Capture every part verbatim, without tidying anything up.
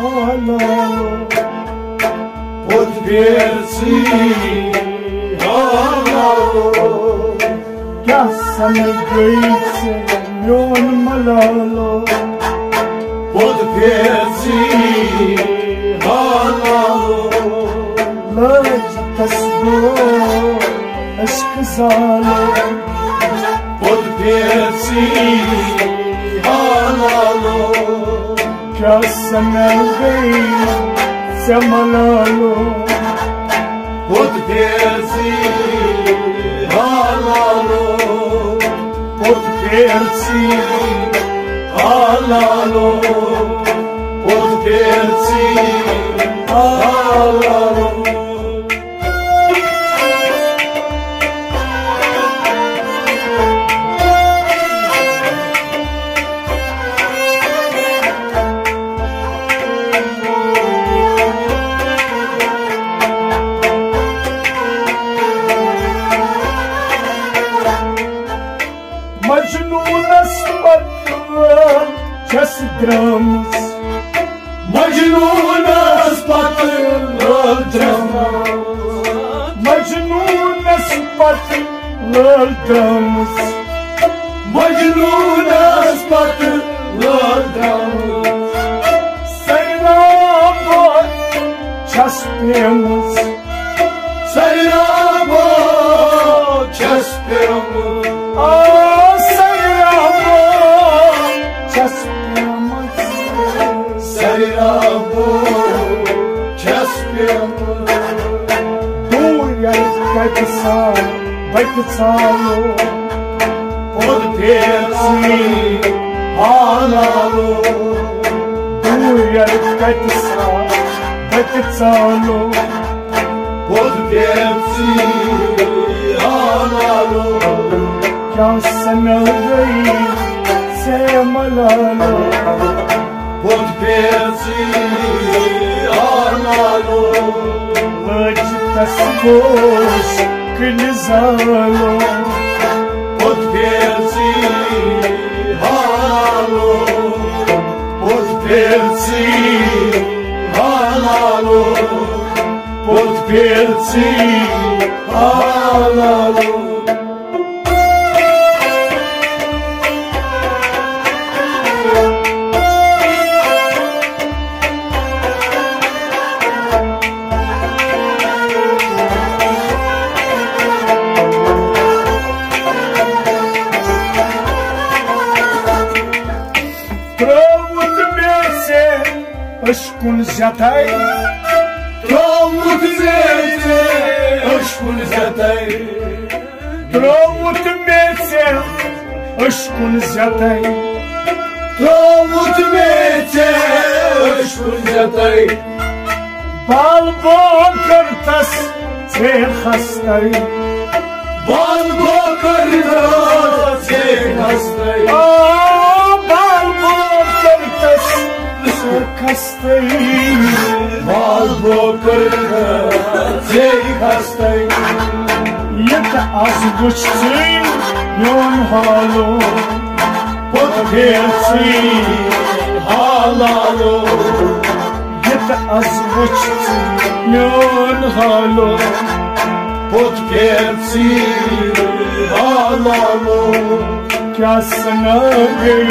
حلالو، پوٚت پھیر ژٕے حلالو۔ کیٛاہ سَنہٕ گٔے ژےٚ میون ملالو؟ پوٚت پھیر ژٕے حلالو۔ لٲج تس گوٚو عشق زالو۔ پوٚت پھیر ژٕے حلالو۔ کیٛاہ سَنہٕ گٔے ژےٚ ملالو؟ پوٚت پھیر ژٕے حلالو، پوٚت پھیر ژٕے حلالو، پوٚت پھیر ژٕے حلالو۔ مجنونس پتہٕ چھس درامٕژ۔ مجنونس پتہٕ درامٕژ۔ مجنونس پتہٕ درامٕژ۔ مجنونس پتہٕ درامٕژ۔ سیرابو چھس پیمٕژ۔ سیرابو چھس پیمٕژ۔ آ، سیرابو چھس پیمٕژ۔ سیرابو چھس پیمٕژ۔ دوٗر یَتھ کَتہِ سا بَتہِ ژالو۔ پوٚت پھیر ژٕے حلالو۔ دوٗر یَتھ کَتہِ سا بَتہِ ژالو۔ پوٚت پھیر ژٕے حلالو۔ کیٛاہ سَنہٕ گٔے ژےٚ ملالو؟ پوٚت پھیر ژٕے حلالو۔ لٲج تس گوٚو عشق زالو۔ پوٚت پھیر ژٕے حلالو۔ پوٚت پھیر ژٕے حلالو۔ پوٚت پھیر ژٕے حلالو۔ ترٛووُتھ مےٚ ژےٚ عشقُن زیتاے۔ ترٛووُتھ مےٚ ژےٚ عشقُن زیتاے۔ ترٛووُتھ مےٚ ژےٚ عشقُن زیتاے۔ ترٛووُتھ مےٚ ژےٚ عشقُن زیتاے۔ بال بو کٔرتس ژےٚ خستاے۔ بال بو کٔرتس ژےٚ خستاے۔ آ، بال بو کٔرتس ژےٚ خستاے۔ بال بو کٔرتس ژےٚ خستاے۔ یہِ تہٕ از وُچھ ژٕے میون حالو۔ پوٚت پھیر ژٕے حلالو۔ یہِ تہٕ از وُچھ ژٕے میون حالو۔ پوٚت پھیر ژٕے حلالو۔ کیٛاہ سَنہٕ گٔے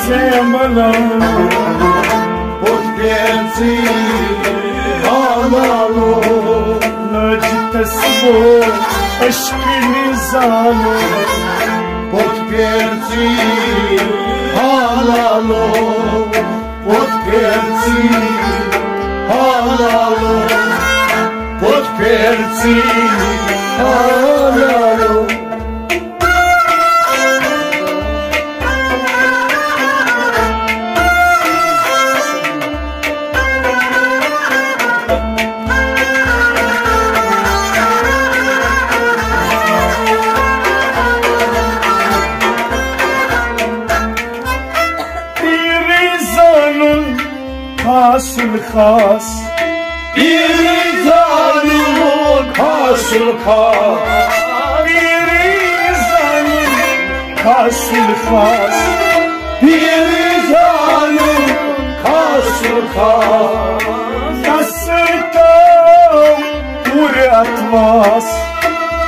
ژےٚ ملالو؟ پوٚت پھیر ژٕے حلالو۔ لٲج تس گوٚو عشقٕنۍ زالو۔ پوٚت پھیر ژٕے حلالو۔ پوٚت پھیر ژٕے حلالو۔ پوٚت پھیر ژٕے حلالو۔ پیٖرٕے زانُن خاص الخاص۔ پیٖرٕے زانُن خاص الخاص۔ پیٖرٕے زانُن خاص الخاص۔ پیٖرٕے زانُن خاص تَس سۭتۍ آو پوٗرٕ اَتھواس۔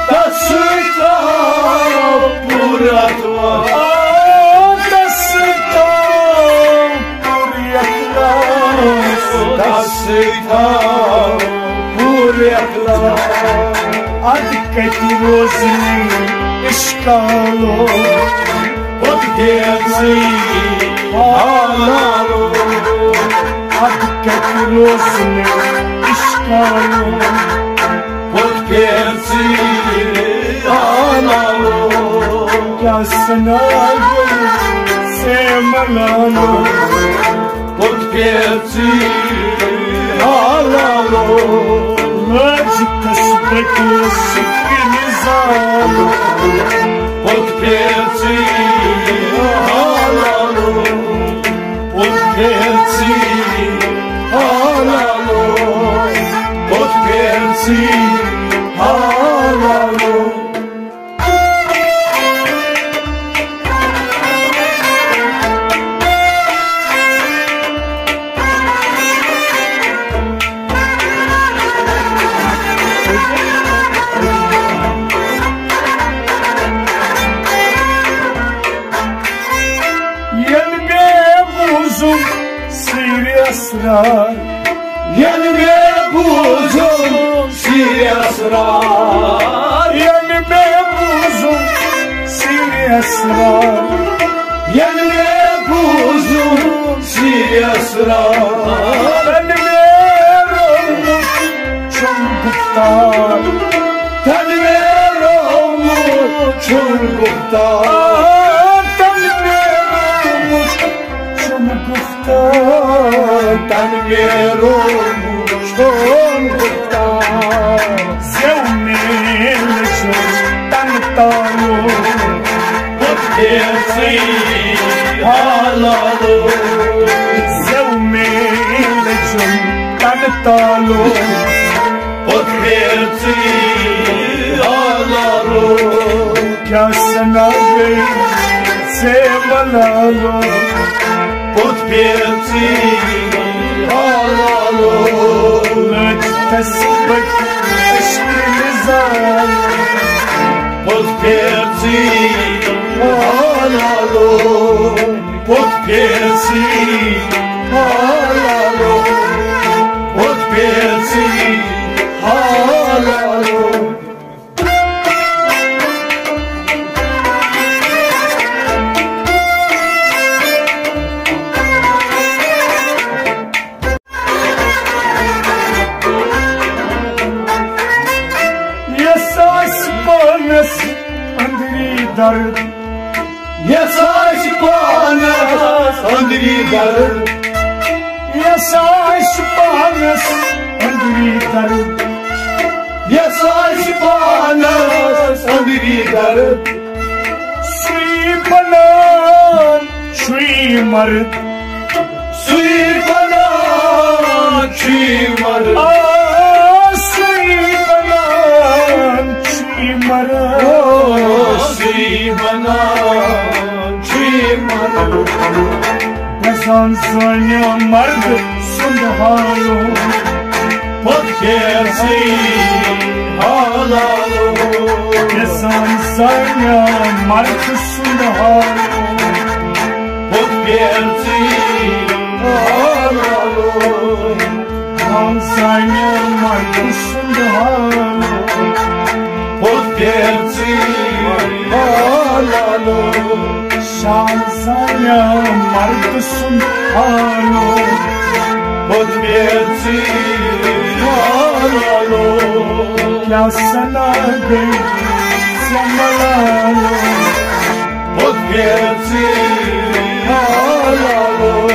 تَس سۭتۍ آو پوٗرٕ اَتھواس۔ آ، تَس سۭتۍ آو پوٗرٕ اَتھواس۔ تَس سۭتۍ آو پوٗرٕ اَتھواس۔ اَدٕ کَتہِ روزنی اِشکالو؟ پوٚت پیژٕے حالالو۔ اَدٕ کَتہِ روزنی اِشکالو؟ پوٚت پیژٕے حالالو۔ کیٛاہ سَناوٕ سے مَلالو؟ پوٚت پیژٕے حالالو۔ لٲج تَس بٔٹِس سِکرِ زالو۔ پوٚت پیژٕے حالالو۔ پوٚت پیژٕے حالالو۔ پوٚت پیژٕے حالالو۔ ییٚلہِ مےٚ بوٗزُم سِرِ اسرار، ییٚلہِ مےٚ بوٗزُم سِرِ اسرار، ییٚلہِ مےٚ بوٗزُم سِرِ اسرار، ییٚلہِ مےٚ بوٗزُم سِرِ اسرار، تَنہٕ مےٚ روومُت چھُم گُفتار، تَنہٕ مےٚ روومُت چھُم گُفتار، تَنہٕ مےٚ روومُت چھُم گُفتار۔ تَنہٕ مےٚ روومُت چھُم گُفتار۔ زٮ۪و میل چھُم تَنہٕ تالو۔ پوٚت پیژٕے حالالو۔ زٮ۪و میل چھُم تَنہٕ تالو۔ پوٚت پیژٕے حالالو۔ کیٛاہ سَناوٕ سے مَلالو؟ پوٚت پیژٕے حالالو۔ لٲج تَس بٔٹِس سِکرِ زالو۔ پوٚت پیژٕے حالالو۔ پوٚت پیژٕے حالالو۔ پوٚت پیژٕے حالالو۔ یَس آسہِ پانَس أنٛدری درد، یَس آسہِ پانَس أنٛدری درد، یَس آسہِ پانَس أنٛدری درد، یَس آسہِ پانَس أنٛدری درد، سُے بنان چھُے مرد۔ سُے بنان چھُے مرد۔ آ، سُے بنان چھُے مرد۔ او، سُے بنان چھُے مرد۔ گژھان سانہِ مرد سُنٛد حالو۔ پوٚت پیژٕے حالالو۔ گژھان سانہِ مرد سُنٛد حالو۔ پوٚت پیژٕے حالالو۔ گژھان سانہِ مرد سُنٛد حالو۔ پوٚت پیژٕے حالالو۔ شام سانہِ مرد سُنٛد حالو۔ پوٚت پیژٕے حالالو۔ کیٛاہ سَنا گٔے سۄ مَلالو۔ پوٚت پیژٕے حالالو۔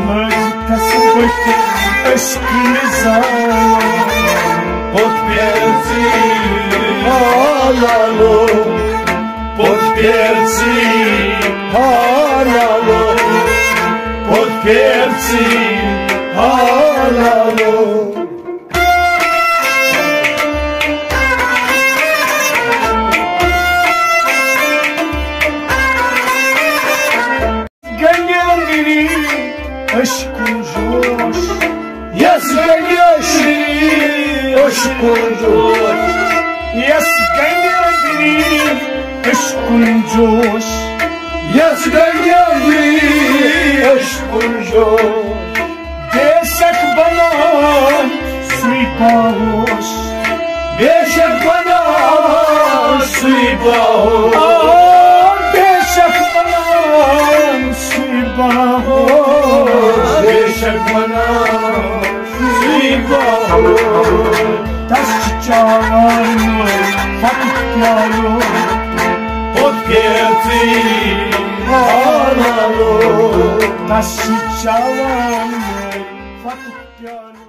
لٲج تَس بٔٹِس سِکرِ زالو۔ پوٚت پیژٕے حالالو۔ پوٚت پیژٕے حالالو۔ پوٚت پیژٕے حالالو۔ گنگی لنگری عشق جو عشقُن جوش۔ یس گنڈی اندری عشقُن جوش۔ یس گنڈی اندری عشقُن جوش۔ بے شک بنان سُے باہوش۔ بے شک بنان سُے باہوش۔ آ، بے شک بنان سُے باہوش۔ بے شک بنان سُے باہوش۔ تس چھ چالان فتح پیالو۔ پوٚت پھیر ژٕے حالالو۔ تس چھ چالان فتح پیالو۔